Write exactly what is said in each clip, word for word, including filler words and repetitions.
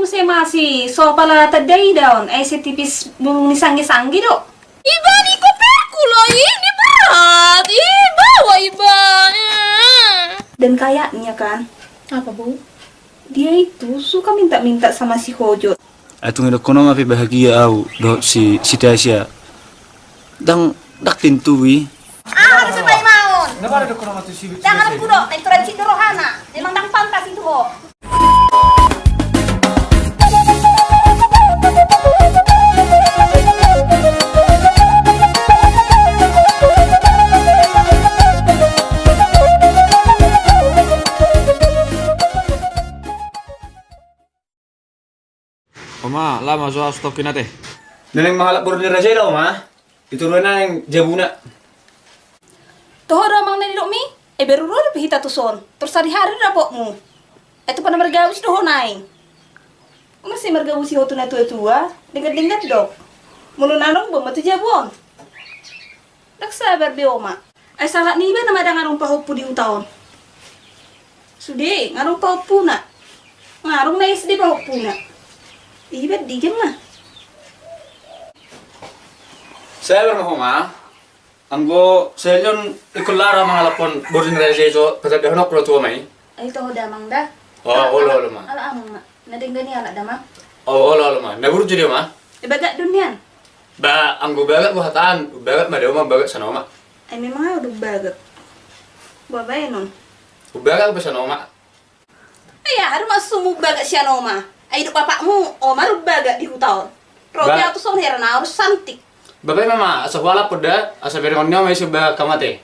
Muse masih so pala tanda ida on, ai sai tipis burung ni sangge-sangge do. Iba ni koperku lo, ini berat, iba wa iba. Dan kayaknya kan, apa, Bu? Dia itu suka minta-minta sama si Hojot. Ai tung idokkon on ma pe bahagia au dohot si, si Tasya. Ndang, ndang tentui. Ah, ada sepai maun. Ndang ada dokkon on tu si. Ndang ada kudo, na intoran si do rohana. Memang ndang pantas itu ho. Oma, lama so au stok inate. Naeng mangalap boru ni raja i da, Oma. Itu ruana naeng jabuna. Toho do amang na nidokmi, ai baru ro dope hita tuson. Torus sari-sari do dapotmu. Ai tupa na margabus do ho naeng. Muse margabusi ho tu na tua-tua, denggan-denggan do. Molo na adong boan ma tu jabu on. Ndang sabar be Oma. Ai sahat niba nama ndang adong pahompu di huta on. Sude, ndang adong pahompuna. Ndang adong na S D pahompuna. Iba dijang ma. Sabar ma ho ma. Anggo sahali on ingkon lar au mangalap boru ni raja i so patandahon ho tu oma i. Ai toho damang da. O, olo, olo ma. Ala amang ma. Na denggan i ala damang. O, olo, olo ma. Na burju dia ma. E bagak do nian. Ba, anggo bagak bo hata an, bagak ma da oma, bagak sian oma. Ai memang au do bagak. Boa baenon. Bagak bo sian oma. Ai aha do maksudmu bagak sian oma? Ai didok bapakmu, oma do bagak di huta on. Ro pe au tuson heran au do santik. Bapak i ma, asa hualap da, asa berengon ni oma i so bagak hamate.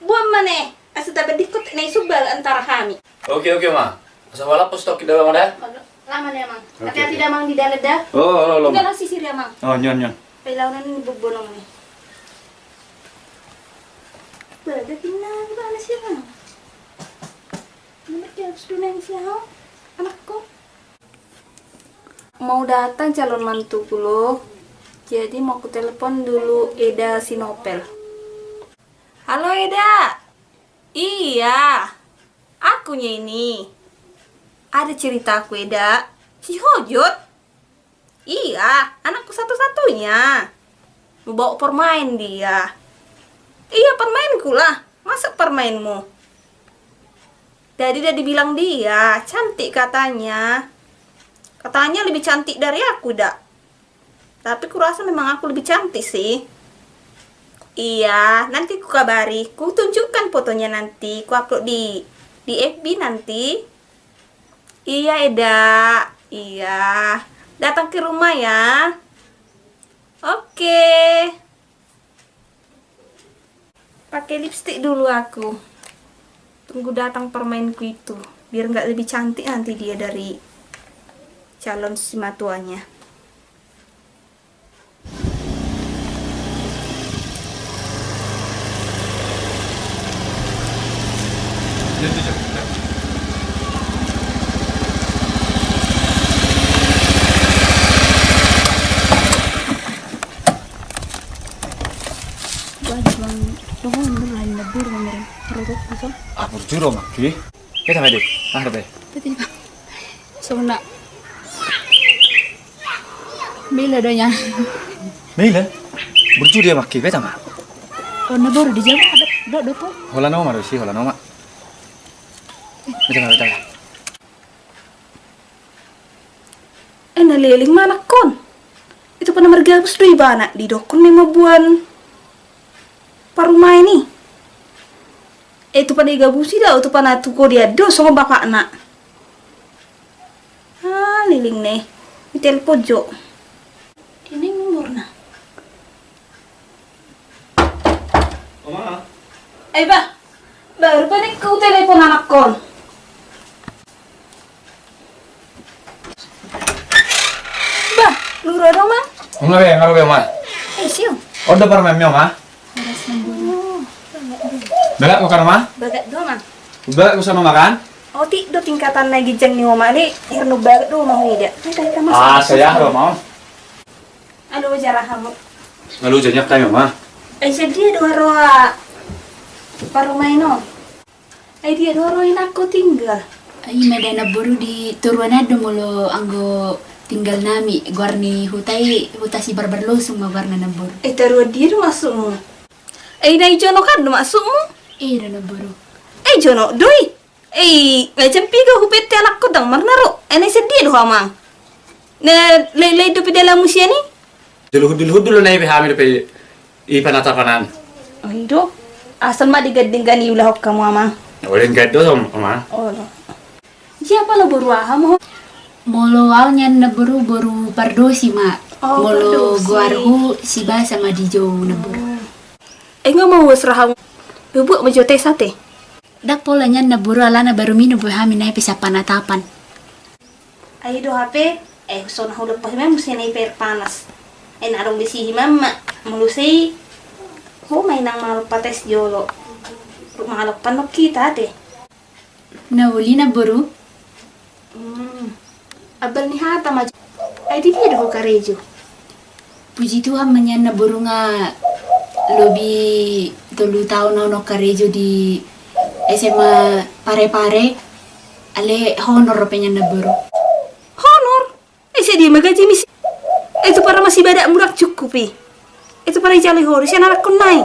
Boan ma ne, asa taba dingkot na i so bagak antara hami. Oke, oke ma. Asa hualap stok da ma da. Lama ne amang. Oke, hati-hati da amang di dalan da. O, olo, olo ma. Tinggal sisir ya amang. O, nion, nion. Pailaonan ni bobonom ni. Bagak inna gimana sih amang? Nomor dia harus dulu yang siapa? Anakku. Mau datang calon mantuku lo. Jadi mau ku telepon dulu Eda si Nopel. Halo Eda. Iya. Akunya ini. Ada cerita aku Eda. Si Hojot. Iya, anakku satu-satunya. Mau bawa permain dia. Iya, permainku lah. Masa permainmu? Tadi udah dibilang dia, cantik katanya. Katanya lebih cantik dari aku, dak. Tapi kurasa memang aku lebih cantik sih. Iya, nanti ku kabari, ku tunjukkan fotonya nanti, ku upload di di F B nanti. Iya, Eda. Iya. Datang ke rumah ya. Oke. Pakai lipstick dulu aku. Tunggu datang permainku itu. Biar nggak lebih cantik nanti dia dari calon simatuanya. Ah, burju do ma, ki. Kita mede. Ah, be. Sona. Mila do nya. Mila? Burju dia maki, beta ma. Kau na baru di jalan ada do do po. Holan oma do si, holan oma. Beta ma, beta ma. Eh, na leleng ma anakkon. Itu pe na margabus do ibana, didokkon na i mamboan parumaen i. Eh, itu pe na digabusi do, itu pe na tu ho dia do songon bapakna. Ah, leleng ne. Ditelepon jo. Ini nomorna. Oma. Eh, bah. Baru pe na hutelephon anakkon. Bah, lura do ma. Nga be, nga be ma. Eh, siu. Oda parmaen mi ma. Bagak do ma. Bagak do ma. Bagak do sama makan. Otik do tingkatan na ginjang ni oma ni, irnu bagak do ma huida. Ah, saya do ma. Alo jara hamu. Alo janya kami ma. Eh, jadi do roa parumaen on. Ai dia do ro inangku tinggal. Ai ima da namboru, di toruan an do molo anggo tinggal nami, goar ni huta i Huta Sibarbar Losung ma goarna namboru. Eh, toruan dia do maksudmu? Eh, na i jonok an do maksudmu? Eh, do namboru. Eh, jonok do i. Eh, macam piga hupet te anakku dang marnaro. Eh, na i sadia do ho amang? Na lain-lain dope dalanmu sian i? Jolo hundul-hundul na i pe hami dope i panatapan an. Oh, i do. Asal ma di ganding gani ulahon hamu amang. Oleh gaddo som amang. Oh, do. Siapa lo boru aha mo? Molo au nian namboru boru Pardosi ma. Oh, molo Pardosi. Goarhu Sibasa ma di jou namboru. Oh. Engo mau wasraham. Bubuk mau jote sate. Dak pola nian namboru alana baru minum boy hami na i pe siap panatapan. Ai do hape, eh, so na hulepah ma muse na i pe air panas. Eh, na adong besi himam ma, molo sei, ho ma inang malop pates jolo. Ruk malop panok kita te. Na uli namboru. Hmm. Abal ni hata ma. Ai di dia do ho karejo? Puji Tuhan ma nian namboru nga lobi tolu taon au nunga karejo di S M A Parepare, ale honor dope nian namboru. Honor? Eh, sadia ma gaji misi? Eh, tu para masih badak murak cukup i. Eh, tu para ijalo i ho do sian anakkon nai.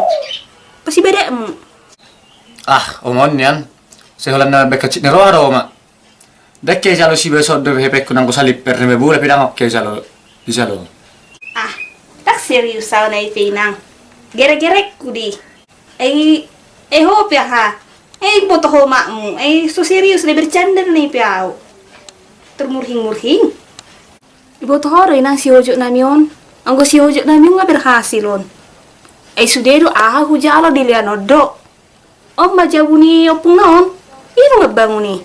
Masih badakmu. Ah, omon nian. Seholan na bekacit ni roha do ma. Dang ke jalo Sibason do hepengku nanggo saliper na bebula pe dang oke jalo, dijalo. Ah, dang serius au na i pe inang. Gerek-gerekku di. Ai, eh, ho pe aha? Eh, boto ho makmu. Eh, so serius na i, bercanda na i pe au. Termurhing-murhing. Iboto ho do inang sihojok nami on. Anggo sihojok nami on nga berhasil on. Ai sude do aha hujalo di lean on do. On ma jabu ni ompungna on. I do nga bangun i.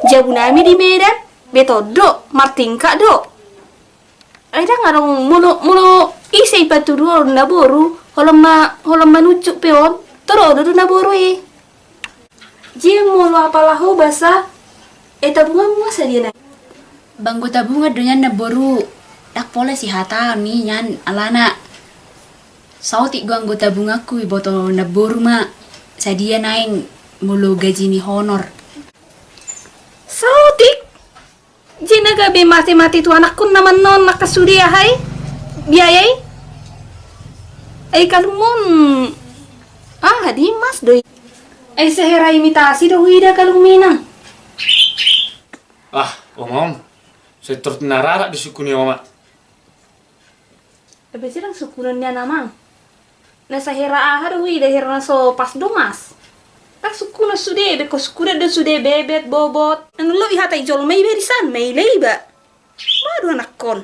Jabu nami di Medan, beton do, martingkat do. Ai dang adong molo, molo ise i patuduhon naboru, holan ma, holan manunjuk pe on, toro do do naboru i. Jia molo apala ho basa, eh, tabunganmu nga sadia na i? Ba anggo tabungan do nian naboru, dang pola sihataon i nian alana. Saotik do anggo tabunganku, iboto naboru ma sadia naeng molo gaji ni honor. Saotik? Jina gabe mate-mate tu anakkon na mannon angka sude aha i? Biaya i? Ai kalungmon aha di mas do i? Ai sehera imitasi do huida kalung minang. Ah, omong. Setor na rarak di suku ni oma. Ebe sidang sukunan nian amang. Na sahera aha do huida, hera na so pas do mas. Dang sukunan sude be, ko sukunan do sude bebet, bobot. Nang lo i hata i jolma iba di san ma i leba. Ba do anakkon.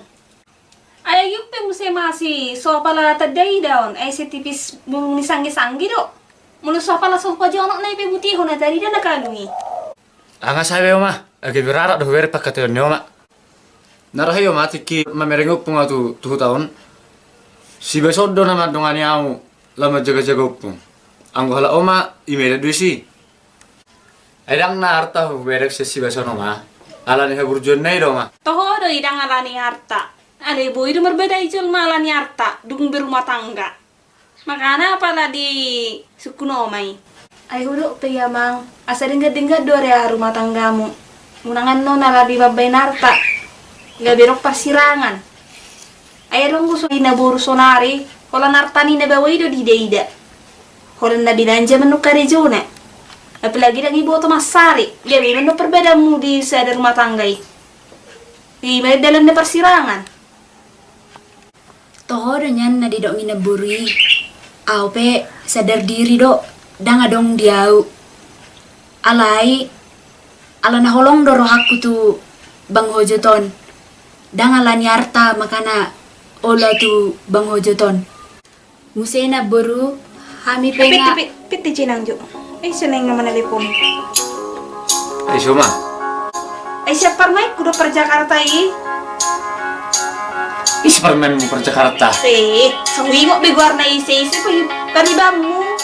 Ai giuk pe muse masi so apala tanda ida on, ai setipis bulung ni sangge-sangge do. Molo so apala so pajonok na i pe mutiho na tarida na kalung i. Anga sae be oma, age berarak do hubereng pangkataion ni oma. Na roha i oma tingki mamereng ompung au tu, tu huta on. Sibason do na mandongani au laho manjaga-jaga ompung. Anggo halak oma i Medan do isi. Ai dang na arta hubereng sian Sibason oma. Alani haburjuonna i do oma. Toho do i dang alani arta. Alai boi do marbadai jolma alani arta dung berumah tangga. Makana apala di sukun oma i. Ai hudok pe i amang, asa denggan-denggan do area rumah tanggamu. Unang annon ala di mambaen arta gabe dok parsirangan. Ai adong do so i naboru sonari, holan arta ni na baoa i do diida-ida. Holan na binanja mandok karejona. Apalagi dang iboto mansari, gabe mandok parbadaanmu di sada rumah tangga i. Ima dalan na parsirangan. Toho do nian na didok ni naboru i. Au pe sadar diri do, dang adong di au. Alai ala na holong do rohangku tu bang hojot on. Dang alani arta makana olo tu bang hojot on. Muse naboru, hami pe nga. Piti, piti, piti jinang jo. Eh, seneng nama nelpon. Eh, siapa? Eh, siapa main kuda per Jakarta i? Ih, siapa main per Jakarta? Eh, so huingot be goarna ise, ise pe paribanmu.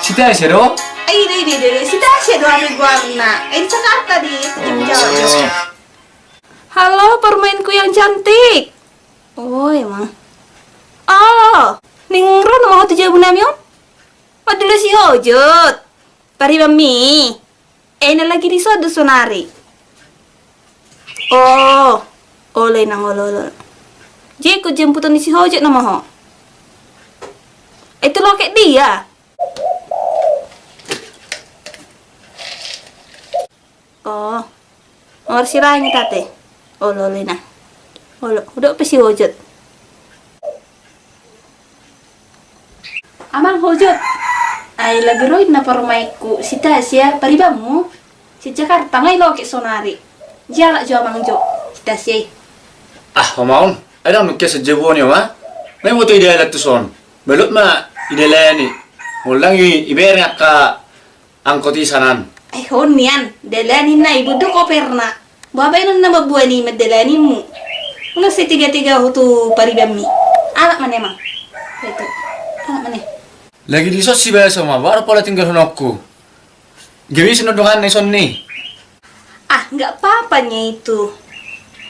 Si Tasya do? Eh, ide, ide, ide. Si Tasya do ame goarna. Eh, di Jakarta di, di Jawa. Halo, permainku yang cantik. Oh, emang. Oh, ning ro nama ho tu jabu nami on? Madula si hojot. Paribanmi. Eh, na lagi dison do sonari. Oh, olo inang, olo, olo. Jadi ingkon jemputon ni si Hojot nama ho? Eh, tu loket dia. Oh. Nomor sirang i ate. Olo, olo inang. Olo, hudok pe si Hojot. Amang Hojot. Ai lagi ro inna parumaenku si Tasya, paribanmu. Si Jakarta nga i loket sonari. Jala jo amang jo si Tasya i. Ah, ho ma on. Ai dang nunga sian jabu on i ho ma. Nga i boto i dalan tuson. Balot ma i dalan i. Molo dang i, ibereng angka angkot i sian an. Eh, ho nian, dalani na i, bodo koperna. Boha baenon na mamboan i mandalani mu? Unang sai tega-tega ho tu paribanmi. Alap ma ne amang. Itu. Alap ma ne. Lagi dison si Baso ma, baru pola tinggalhononku. Gabe ise na donganna dison i. Ah, nggak apa-apa nya itu.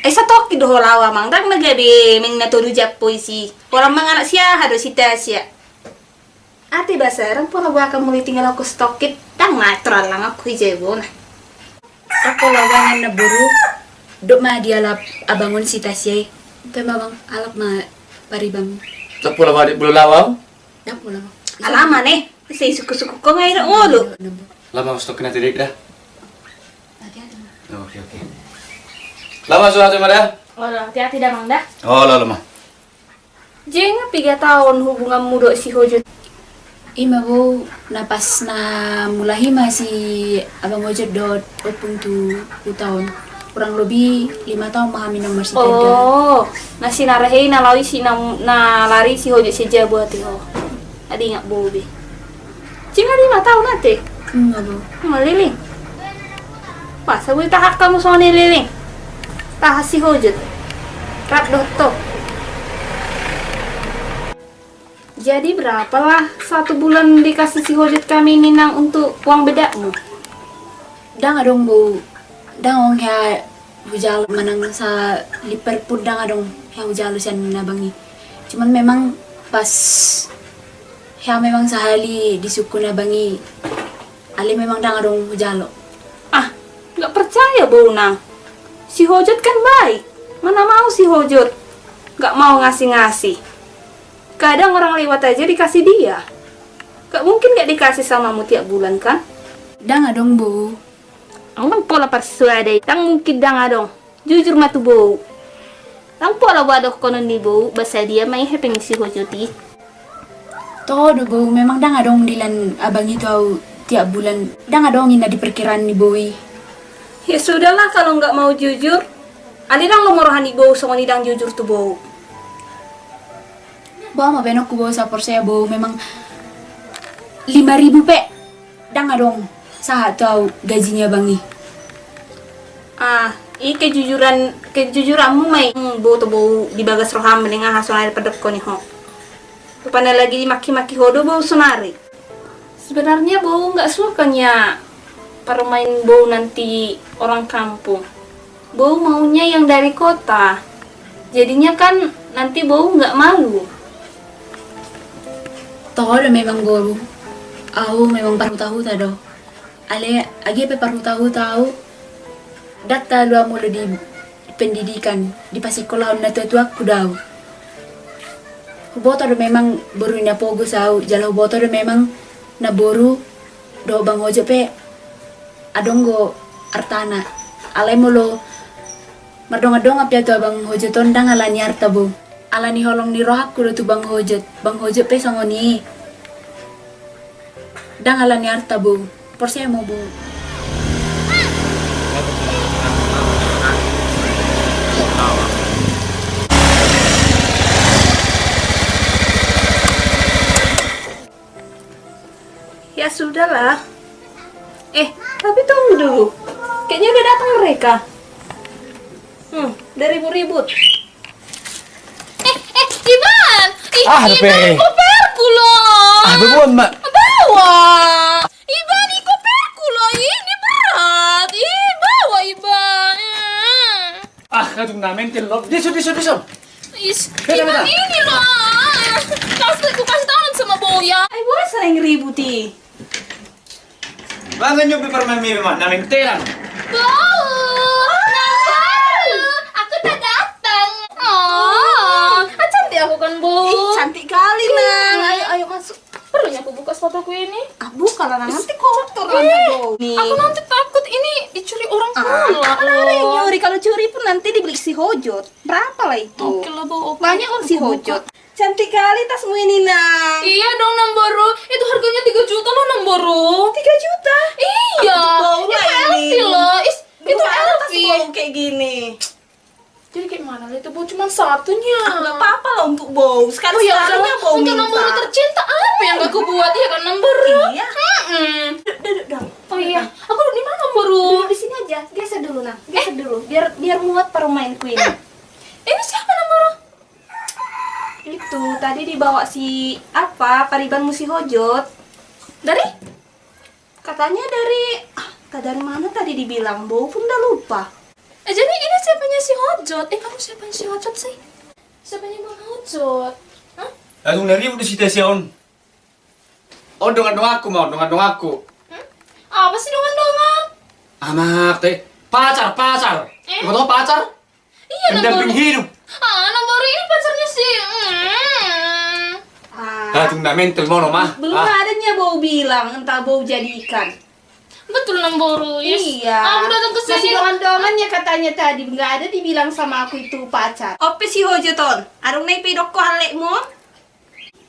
Eh, satongkin do ho laho amang, dang na gabe meng na tolu jampo isi. Orang manganak si aha do si Tasya. Ate Baso, dang pola boha hamu molo tinggalhononku satongkin, dang na torallang au di jabu on. Dang pola boha nian na boru, dok ma dialap abang on si Tasya i. Pe ma amang, alap ma pariban. Dang pola boha di boru laho au. Dang pola amang. Alap ma ne, sai sukku-sukku ho nga i do ngolu. Laho ma satongkin ate, da. Hati-hati ma. Oke, oke. Laho ma satongkin ate ma da. Olo, hati-hati da amang da. Olo, olo ma. Jadi nga piga taon hubunganmu dohot si Hojot? Ima boru, na pas na mulai i ma si abang Hojot dohot ompung tu huta on. Kurang lobi lima taon ma hami na marsitenda. Oh, na sinarah i na laho i si na, na lari si Hojot sian jabu ate ho. Adi ingat boru be. Jadi nga lima taon ate? Nga boru. Nga liling. Masa boi tahan hamu songon i liling? Tahan si Hojot. Rap dohot ho. Jadi berapalah satu bulan dikasih si Hojot kami ninang untuk uang bedakmu? Dang adong boru. Dang adong hea hujalo manang saliper pun dang adong hea hujalo sian abang i. Cuman memang pas hea memang sahali disungkun abang i, alai memang dang adong hujalo. Ah, nggak percaya boru nang. Si Hojot kan baik. Mana mau si Hojot nggak mau ngasih-ngasih. Kadang orang lewat aja dikasih dia. Nggak mungkin nggak dikasih sama mu tiap bulan kan? Dang adong boru. Dang pola parsuada i, dang mungkin dang adong. Jujur ma tu boru. Dang pola boha dohonon ni boru, ba sadia ma i hepeng ni si Hojot i. Toho do boru, memang dang adong dilan abang i tu au tiap bulan. Dang adong inna di perkiraan ni boru i. Ya sudahlah kalau nggak mau jujur. Alai dang lomo roha ni boru songon i dang jujur tu boru. Boha ma baenonku boru, sai porsea boru, memang lima ribu pe dang adong sahat tu au gaji ni abang i. Ah, i kejujuran, kejujuranmu ma i. Hmm, boto boru di bagas roham, mending aha sonari padokkon i ho. Rupana lagi maki-maki ho do boru sonari. Sebenarnya boru nggak suka nya parumaen boru nanti orang kampung. Boru maunya yang dari kota. Jadinya kan nanti boru nggak malu. Toho do memang boru. Au memang parhuta-huta do. Alai age pe parhuta-huta au, dang talu au molo di pendidikan, di pasikolahon natua-tuaku do au. Huboto do memang boru na pogos au, jala huboto do memang na boru dohot bang Hojot pe adong do artana. Alai molo mardongan-dongan pe au tu abang Hojot on, dang ala ni arta boru. Ala ni holong ni rohangku do tu bang Hojot. Bang Hojot pe songon i. Dang ala ni arta boru. Porsea ma boru. Ya sudahlah. Eh, tapi tunggu dulu. Kayaknya udah datang mereka. Hmm, udah ribut-ribut. Eh, eh, Iban! Ih, ah, Iban, koperku lo! Ah, bebuan, Mak. Bawa! Iban, ih, koperku lo, ini berat. Ih, bawa, Iban. Ah, kadung na mentel lo. Dison, dison, dison. Is, Iban ini lo. Kasih, ku kasih tangan sama boru ya. Ai boru sering ribut i. Mangan jo be parmaen be, ma, na mentelan. Bou, namboru, aku udah datang. Oh, ah, cantik aku kan, Bou? Ih, cantik kali, Nang. Ayo, ayo masuk. Perlunya aku buka sepatuku ini. Ah, buka lah, Nang. Nanti kotor lantai, Bou. Ih, aku nanti takut ini dicuri orang pula. Ah, mana ada yang nyuri? Kalau curi pun nanti dibeli si Hojot. Berapa lah itu? Oke lah, Bou, oke. Banyak kan si Hojot. Cantik kali tasmu ini, Nang. Iya dong, Namboru. Itu harganya tiga juta loh, Namboru. Tiga juta? Iya. Itu Bou lah ini. Itu L V loh. Is, itu L V. Bou kayak gini. Jadi kayak mana lah itu, Bou? Cuman satunya. Ah, nggak apa-apa lah untuk Bou. Sekali, oh, iya, sekalinya Bou minta. Untuk Namboru tercinta apa yang gak aku buat, ya kan, Namboru? Iya. Mm-mm. Duduk, duduk dong. Oh iya, aku duduk di mana, Namboru? Duduk di sini aja. Geser dulu, Nang. Geser dulu. Biar, biar muat parumaenku ini. Ini siapa, Namboru? Itu tadi dibawa si apa, paribanmu si Hojot. Dari? Katanya dari, ah, ta-, dari mana tadi dibilang? Bou pun udah lupa. Eh, jadi ini siapanya si Hojot? Eh, kamu siapanya si Hojot sih? Siapanya Bang Hojot? Hah? Langsung dari udah si Tesia on. Oh, dongan-donganku, mau dongan-donganku. Hmm? Apa sih dongan-dongan? Anak teh, pacar, pacar. Eh? Mau tau pacar? Iya, pendamping hidup. Ah, Namboru ini pacarnya sih. Hmm. Ah, tung na mentel mono, mah. Belum ada nya Bou bilang, entah Bou jadikan. Betul, Namboru. Iya. Aku datang ke sini. Masih dongan-dongannya katanya tadi, nggak ada dibilang sama aku itu pacar. Ope si Hojot on, adong na ipidok ho halekmu?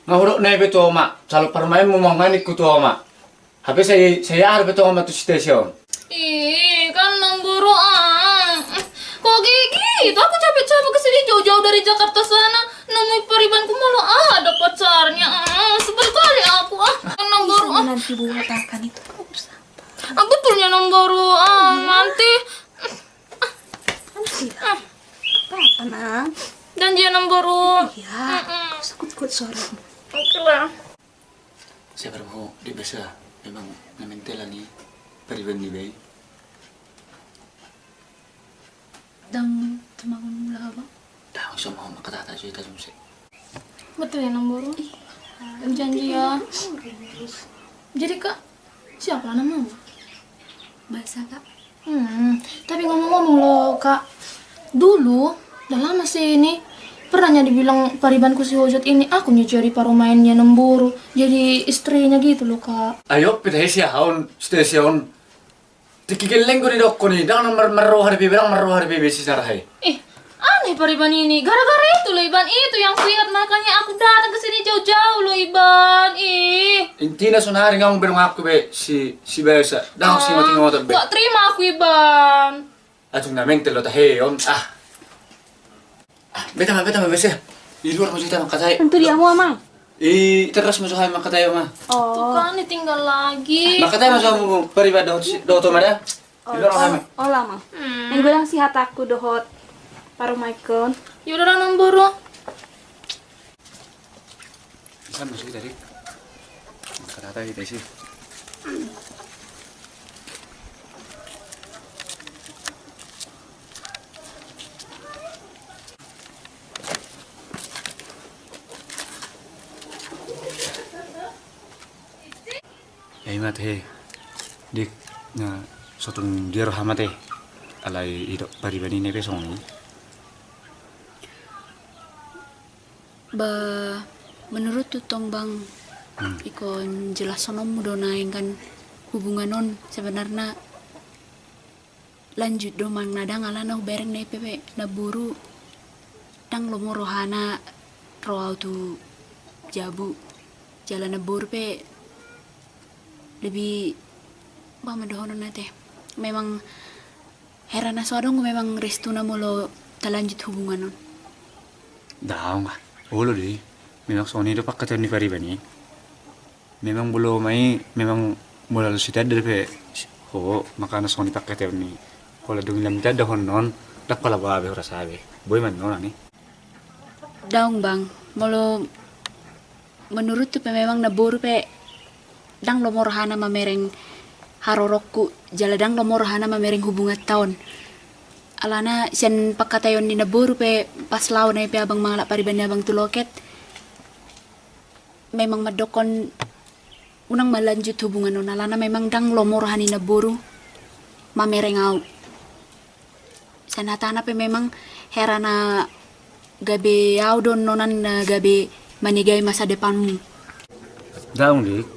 Nga hudok na ipe tu oma, calon parmaenmu ma nga ningku tu oma. Hape sai, sai aha dope tu oma tu si Tesia on? Ih, kan Namboru, ah. Kok gigi itu, aku capek-capek ke sini jauh-jauh dari Jakarta sana, nemui paribanku malah ada pacarnya. Ah, sebel kali aku, ah. Kan Namboru, ah. Nanti Bou katakan itu. Ah, betulnya Namboru, ah, nanti. Nanti lah. Apa-apa, Nang. Janji ya, Namboru. Iya. Mm-mm. Gak usah kuat-kuat suara. Oke lah. Sabar, Bou, di basa memang na mentelan i pariban ni be. Dang tumangun mula, Bang? Dang, so mau makatata jo hita, jom se. Betul ya, Namboru? Iya. Janji ya. Jadi, Kak, siapa lah namamu? Basa, Kak. Hmm, tapi ngomong-ngomong lo, Kak, dulu, udah lama sih ini, pernah nya dibilang paribanku si Hojot ini, aku nya jadi parumaennya Namboru, jadi istrinya gitu loh, Kak. Ayo, pita he si aha on, si Tesia on. Tingki gelleng do didokkon i, dang na mar-, marroha dope be, dang marroha dope be si Sarah i. Ih, aneh pariban ini. Gara-gara itu loh, Iban. Itu yang kuingat, makanya aku datang ke sini jauh-jauh loh, Iban. Ih. Intina sonari nga mung be donganku be si, si Basa. Dang si mati ngotot be. Gak terima aku, Iban. Atung na mentel do tahe on. Ah. Ah, beta ma, beta ma, basa. Di luar ma jo hita mangkatai. Tentu dia mau, Amang. I teras ma jo hami mangkatai, Oma. Oh. Tuh kan, ditinggal lagi. Mangkatai ma jo hamu pariban dohot si, dohot Oma da. Di luar ma hami. Oh, lama. Hmm. Nang godang si hataku dohot parumaenkon. Ya udah, Namboru. Bisa masuk tadi. Mangkatai hita isi. Ya, ima te, Dik, na so tung dia roha ma te. Alai i do pariban i na pe songon i. Ba, menurutku tong, Bang, hmm, ingkon jelassononmu do naeng kan hubungan on sebenarna lanjut do manang ndang, alana hubereng na i pe, pe Namboru ndang lomo rohana ro au tu jabu. Jala Namboru pe lebih, bah, mandohononna te, memang hera na so adong memang restuna molo talanjut hubungan on. Daong, ah. Olo do i. Memang songon i do pangkataion ni pariban i. Memang molo ma i, memang molo alus i tanda dope ho, makana songon i pangkataion ni. Pola dung i lam tanda hon on, ndang pola boha be, hurasa be. Boi ma annon i. Daong, Bang, molo menurutku pe memang Namboru pe ndang lomo rohana mamereng haroroku, jala ndang lomo rohana mamereng hubunganta on. Alana sian pangkataion ni Namboru pe pas laho na i pe abang mangalap pariban ni abang tu loket, memang mandokkon Unang ma lanjut hubungan on, alana memang ndang lomo roha ni namboru mamereng au. Sian hatana pe memang hera na gabe au do annon na gabe manegai masa depanmu. Daong, Dik.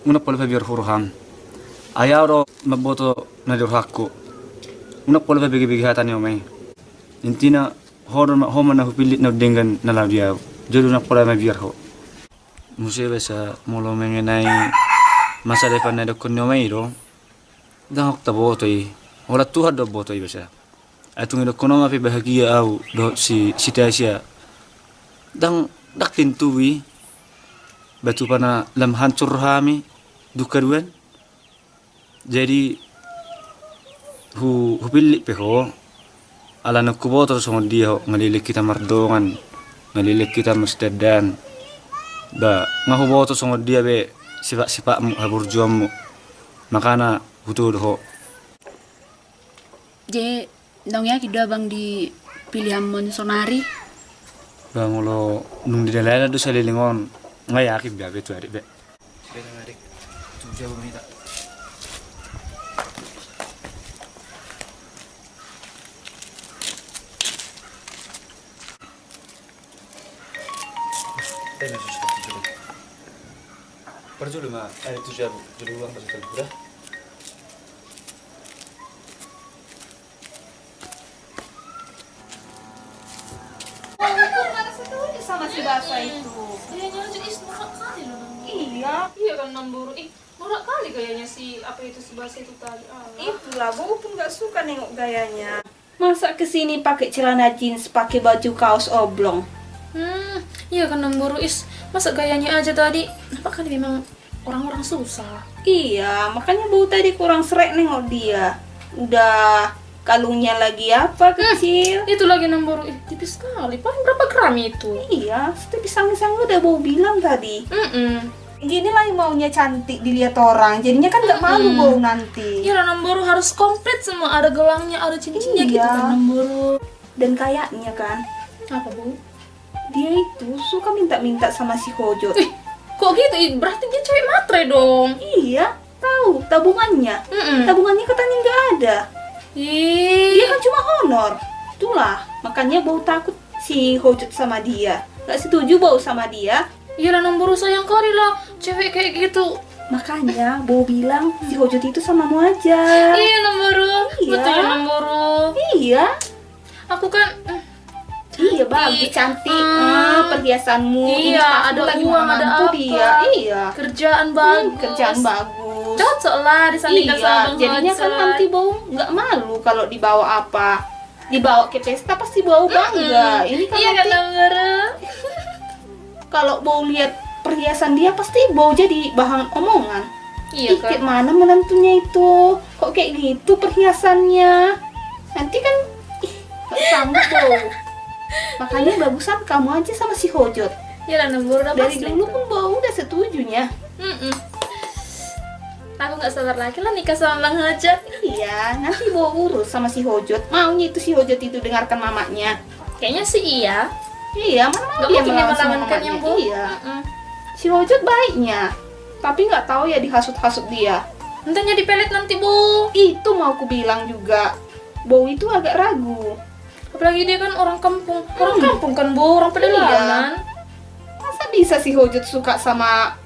Unang pola pabiar hu roham. Ai au do mamboto na di rohangku. Unang pola pabege-bege hata ni oma i. Intina ho do ma, ho ma na hupillit na denggan na laho di au. Jadi unang pola mabiar ho. Muse basa molo mengenai masa depan na didokkon ni oma i do, ndang hok taboto i. Holan Tuhan do mamboto i basa. Ai tung didokkon oma pe bahagia au dohot si, si Tasya. Ndang, ndang tentu i. Ba tupa na lam hancur rohami dung haduan. Jadi hu, hupillit pe ho, ala naung huboto songon dia ho, nga leleng hita mardongan, nga leleng hita marsidandanan. Ba nga huboto songon dia be sipat-sipatmu, haburjuonmu. Makana hutodo ho. Jadi naung yakin do abang di pilihanmon sonari? Ba molo nunga didalani do saleleng on, nga yakin be au be tu ari be. Be na ari tu jabu ma hita. Be na susu tu jabu. Parjolo ma ari tu jabu, jolo ulang parjolo da. Aku marah sekali sama si Basa itu. Gayanya aja, is, norak kali loh, Namboru. Iya. Iya kan, Namboru? Ih, norak kali gayanya si, apa itu, si Basa itu tadi. Alah. Itulah, Bowo pun nggak suka nengok gayanya. Masa kesini pakai celana jeans, pakai baju kaos oblong? Hmm, iya kan, Namboru, is. Masa gayanya aja tadi. Nampak kali memang orang-orang susah. Iya, makanya Bowo tadi kurang srek nengok dia. Udah kalungnya lagi apa, hmm, kecil. Itu lagi, Namboru. Ih, tipis sekali. Paling berapa gram itu? Iya, setetes pisang-pisang udah Bowo bilang tadi. Mm-mm. Gini lah maunya cantik dilihat orang. Jadinya kan nggak malu, mm-mm, Bowo nanti. Iya lah, Namboru, harus komplit semua. Ada gelangnya, ada cincinnya gitu kan, iya, Namboru. Dan kayaknya kan. Apa, Bowo? Dia itu suka minta-minta sama si Hojot. Ih, kok gitu? Ih, berarti dia cewek matre dong. Iya, tahu tabungannya. Mm-mm. Tabungannya katanya nggak ada. Ih. Dia kan cuma honor. Itulah, makanya Bowo takut si Hojot sama dia. Nggak setuju Bowo sama dia. Iyalah, Namboru, sayang kali lah cewek kayak gitu. Makanya Bowo bilang si Hojot itu samamu aja. Iya, Namboru. Iya. Betul ya, Namboru? Iya. Aku kan, mm, iya, cantik, bagus, cantik. Hmm. Eh, perhiasanmu, iya, ini tasmu ada lagi uang, ada mampu apa? Dia. Iya. Kerjaan, hmm, bagus, kerjaan bagus. Cocok lah disandingkan, iya, sama Bang, jadinya kan Hojot. Nanti Bowo nggak malu kalau dibawa apa. Dibawa ke pesta pasti Bowo bangga. Mm-mm. Ini kan, iya kan, nanti, Namboru? Kalau Bowo lihat perhiasan dia, pasti Bowo jadi bahan omongan. Iya, ih, kan? Kayak mana menantunya itu? Kok kayak gitu perhiasannya? Nanti kan, ih, nggak sanggup, Bowo. Makanya bagusan kamu aja sama si Hojot. Iya lah, Namboru, udah pasti itu. Dari dulu pun Bowo udah setujunya. Mm-mm. Aku nggak sabar lagi lah nikah sama Bang Hojot. Iya, nanti Bowo urus sama si Hojot. Maunya itu si Hojot itu dengarkan mamanya. Kayaknya sih iya. Iya, mana mau dia melawan sama mamanya? Nggak mungkin dia melawan, kan, Bowo? Iya. Mm-mm. Si Hojot baiknya, tapi nggak tahu ya dihasut-hasut dia. Entahnya dipelet nanti, Bowo. Itu mau ku bilang juga. Bowo itu agak ragu. Apalagi dia kan orang kampung. Hmm. Orang kampung kan, Bowo, orang pedalaman. Iya. Masa bisa si Hojot suka sama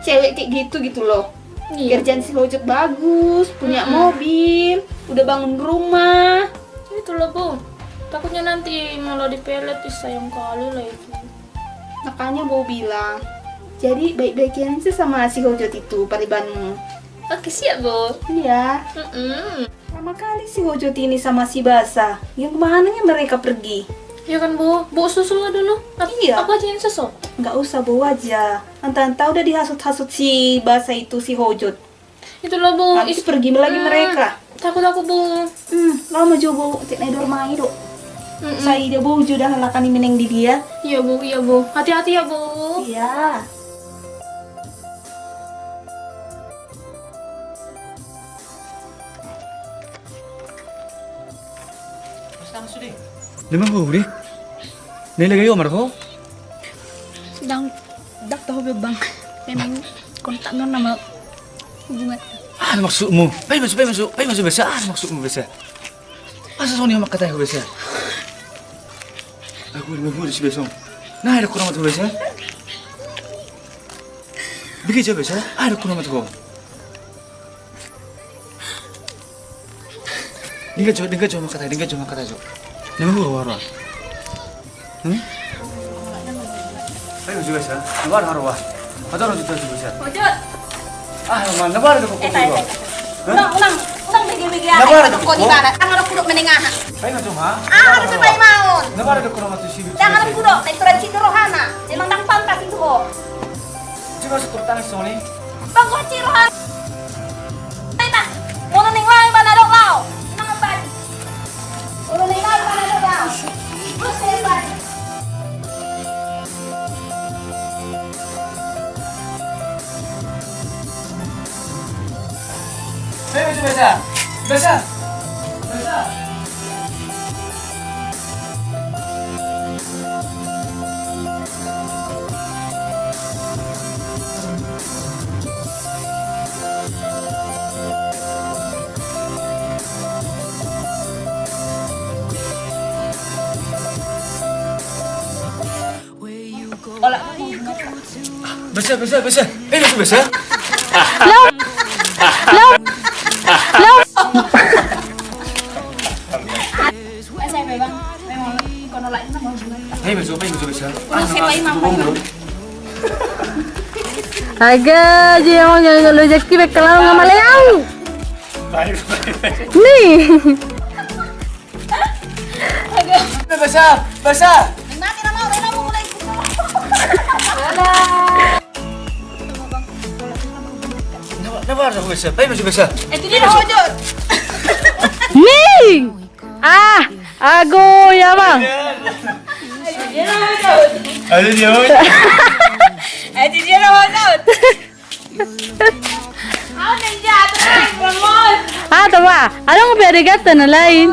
cewek kayak gitu, gitu loh. Iya. Kerjaan si Hojot bagus, punya, mm-mm, mobil, udah bangun rumah. Itulah, Bowo. Takutnya nanti malah dipelet, ih, sayang kali lah itu. Makanya Bowo bilang, jadi baik-baikin aja sama si Hojot itu, paribanmu. Oke, siap, Bowo. Iya. Mm-mm. Lama kali si Hojot ini sama si Basa. Yang kemana ya mereka pergi? Ya kan, Bowo? Bowo susul lah dulu. Ap-, iya, aku aja yang susul. Nggak usah, Bowo aja. Entah-entah udah dihasut-hasut si Basa itu si Hojot. Itulah, Bowo. Nanti pergi lagi mereka. Takut aku, Bowo. Hmm, lama jo, Bowo. Cek naik dormai do. Mm-mm. Sai dia, Bowo, jo dah lakani meneng di dia. Iya, Bowo, iya, Bowo. Hati-hati ya, Bowo. Iya. Memang ho, Dik? Nilai gayo mar ho? Dang, dak tahu be, Bang. Memang Kontak non nama hubungan. Aha maksudmu? Paima jo, paima jo, paima jo, Basa. Aha maksudmu, Basa? Asa songon i mangkatai ho, Basa. Ahu na hurus, Basa. Aha didok nama tu ho, Basa? Bege jo, Basa. Aha didok nama tu ho? Denggan jo, denggan jo mangkatai, denggan jo mangkatai jo. Nama hurus, hurus. Hmm? Ayo, Basa. Nama hurus, hurus. Hata orang tu, Basa. Ojot. Ah, nama hurus tu ho. Eh, tai, tai, tai. Hah? Unang, unang, unang bege-bege. Nama hurus tu ho. Kau di mana? Tangan aku duduk menengah. Paima jo, ha? Ah, ada tu paima on. Nama hurus tu ho nama tu si Basa. Tangan aku duduk, tai turan situ rohana. Memang dang pantas itu ho. Coba setur tangan sini. Bang, gua ciro han. Teta. Molo ning laho i, mana dok laho. Nang abadi. Molo ning laho i, mana dok laho. Terus saya abadi. Saya masuk, Basa. Basa. Basa. Basa, Basa, Basa. Eh, Basa, Basa. Lau. Lau. Hei, Basa, hei, Basa, Basa. Aga, jadi emang jangan kalau rezeki bek kalau nggak maleang. Nih. Basa, Basa. Kenapa, kenapa harus aku, Basa? Ayo, Basa, Basa. Eh, itu dia, Basa. Ning! Ah, ago ya, Bang. Ayo, dia, Bang. Eh, itu dia, Bang. Ah, tama. Ada nggak ada kata na lain?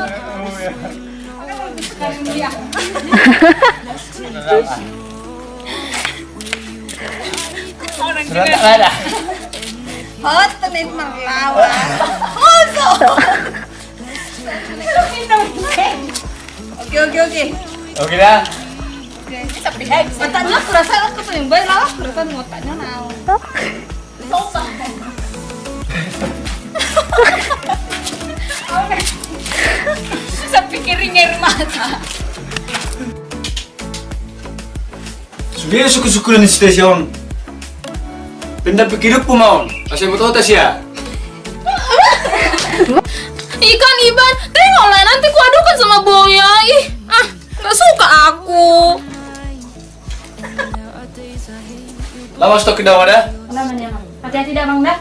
Hot nih, melawan. Oke, oke, oke. Oke dah. Oke, ini sampai habis. Otaknya kurasa aku tuh yang baik lah, kurasa otaknya naon. Sampai kering air mata. Sude suku-suku ni station. Pindah pikir pun mau. Asal mau tahu tas ya. Ikan Iban, tengoklah nanti ku adukan sama Boya. Ih, ah, nggak suka aku. Lama stok ke dawa dah. Hati-hati dah, Bang, dah.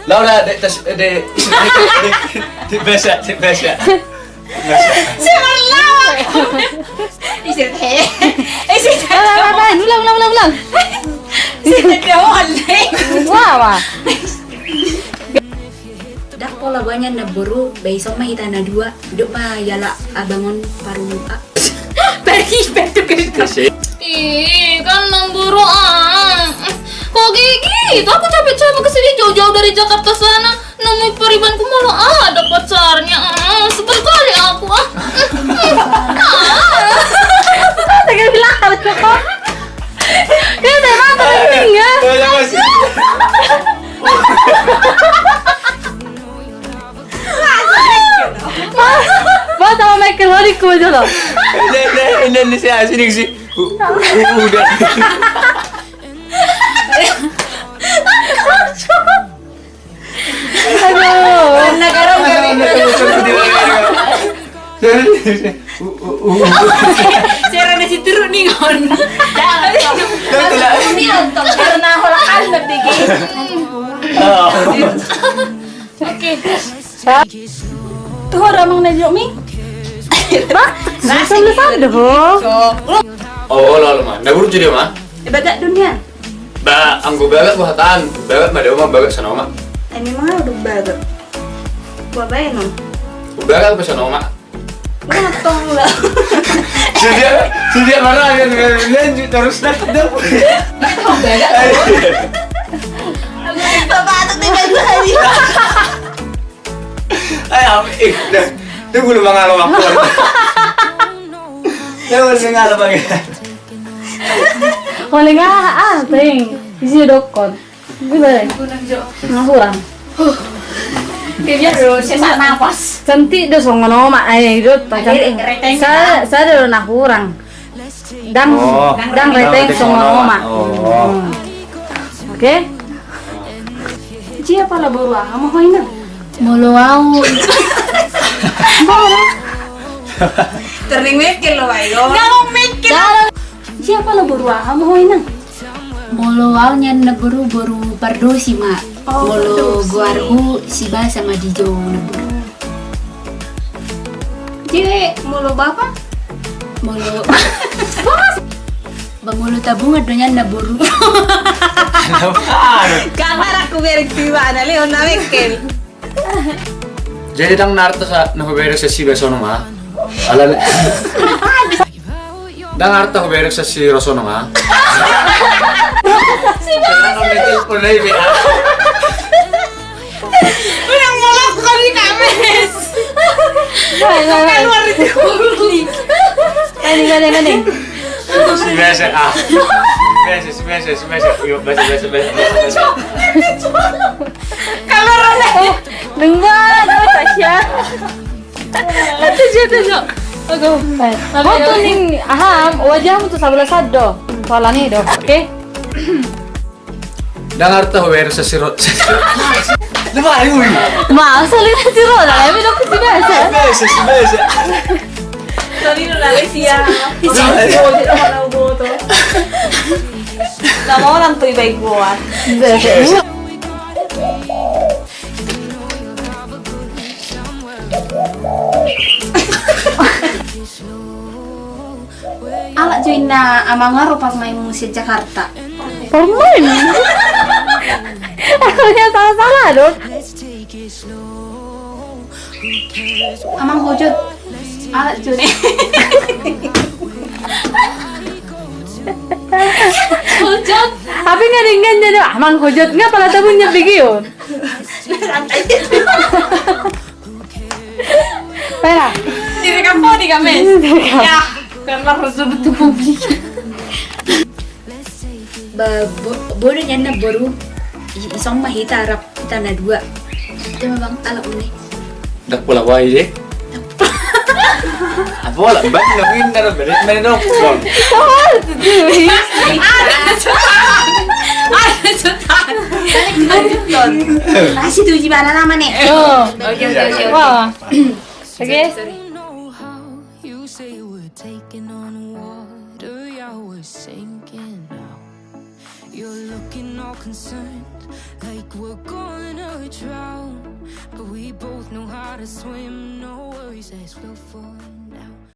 Lah udah, dek tas, dek, dek, dek, biasa, dek biasa. Biasa. Siapa lawan? Isi teh. Isi teh. Ulang, ulang, ulang, ulang. Isi teh dia oleh. Wah, wah. Dak pola banyak na boru, baisong ma hita na dua, dok ma yala abangon paru muka. Pergi, pergi, pergi. Ih, kan nang boru ah. Kok gigi, itu aku capek-capek ke sini jauh-jauh dari Jakarta sana. Nemu paribanku malah ada pacarnya. Ah, sebel kali aku ah. Tegal bilang kalau cukup. Kan saya mata tinggal. Ba, sama Michael Horik ku aja lo. Ini, ini, ini, ini si asing si. U-, u-, u-, udah. Aduh. Karena garau kami. Cara nasi turun nih, ngon. Ini nonton karena hola kan lebih gini. Oke. Tuh, orang mau nanya mi. Bah, langsung lu sandal, ho. Oh, lalu mah. Nda urut jadi mah. Ibadah dunia. Ba, anggo bagak gua hatan, bagak ma dao ma bagak sanoma. Ini mah udah bagak. Gua bae no. Bagak apa sanoma? Gua tong lah. Sejak, sejak mana kan lanjut terus dah dah. Bagak. Ayo. Ai, am-, eh, dah. Tunggu lu, Bang Alo, Bang. Tunggu lu, Bang Alo, Bang. Paling ah, ah, ting. Isi dokon. Gimana? Kurang, Jo. Nah, kurang. Dia biasa sesak napas. Cantik do songon omak, eh, do, cantik. Sa-, sada do na hurang. Ndang, oh, ndang reteng songon omak. Oh. Hmm. Oke. Jia pala boru aha ma ho, Inang? Molo au. Turning mikir lo, Bayo. Ndang mikir. Jia pala boru aha ma ho, Inang? Molo au nian na boru, boru Pardosi ma. Oh, molo Pardosi. Goarhu Sibasa ma di jou na boru. Jadi, molo bapa? Molo. Ba molo Tabungan do nian na boru. Gambar aku bereng tiba na Leon na mekkel. Jadi ndang na arta sa, na hubereng sa Sibasa on ma. Ala ni. Ndang arta hubereng sa si Roso on ma. Sibasa. Ulang, ulang, kau di kames. Baik, baik, baik. Keluar itu. Mending, mending, mending. Sibasa, ah. Sibasa, Sibasa, Sibasa. Yuk, Basa, Basa, Basa, Basa, Basa. Keluar, ulang. Nunggu, nunggu, Tasya. Itu dia, itu dia. Oke. Kau tuh ning, aha, wajahmu tuh sebelah satu. Pala ni do. Oke. Ndang arta hubereng sa si Ro-, sa si Ro-, Lebar, ui. Masa lu si Rosa, tapi dong ke Sibasa. Sibasa, Sibasa. Tadi lu nangis ya. Iya. Orang tua, orang tua tuh. Nama orang tuh baik buat. Sibasa. Alak jo inna amang aro parmainmu sian Jakarta. Parmain? Aku nya salah-salah dong. Amang Hojot. Alak jo ne. Hojot. Tapi nggak ringan jadi amang Hojot nggak pala tabun nyebigion. Santai. Pera. Direkam po di kames. Direkam. Ya, karena harus duduk publik. Ba, bo-, bodo nian na boru. I-, isong ma hita arap hita na dua. Itu memang anak ini. Dak pola wai deh. Apa lah, bang, nggak mungkin ada beda, beda dong. Ada setan. Ada setan. Masih tuh gimana namanya? Oh. Oke, oke, oke. Wah. Oke. Sorry, sorry. You say we're taking on water, yeah, we're sinking now. You're looking all concerned, like we're gonna drown. But we both know how to swim, no worries as we'll fall now.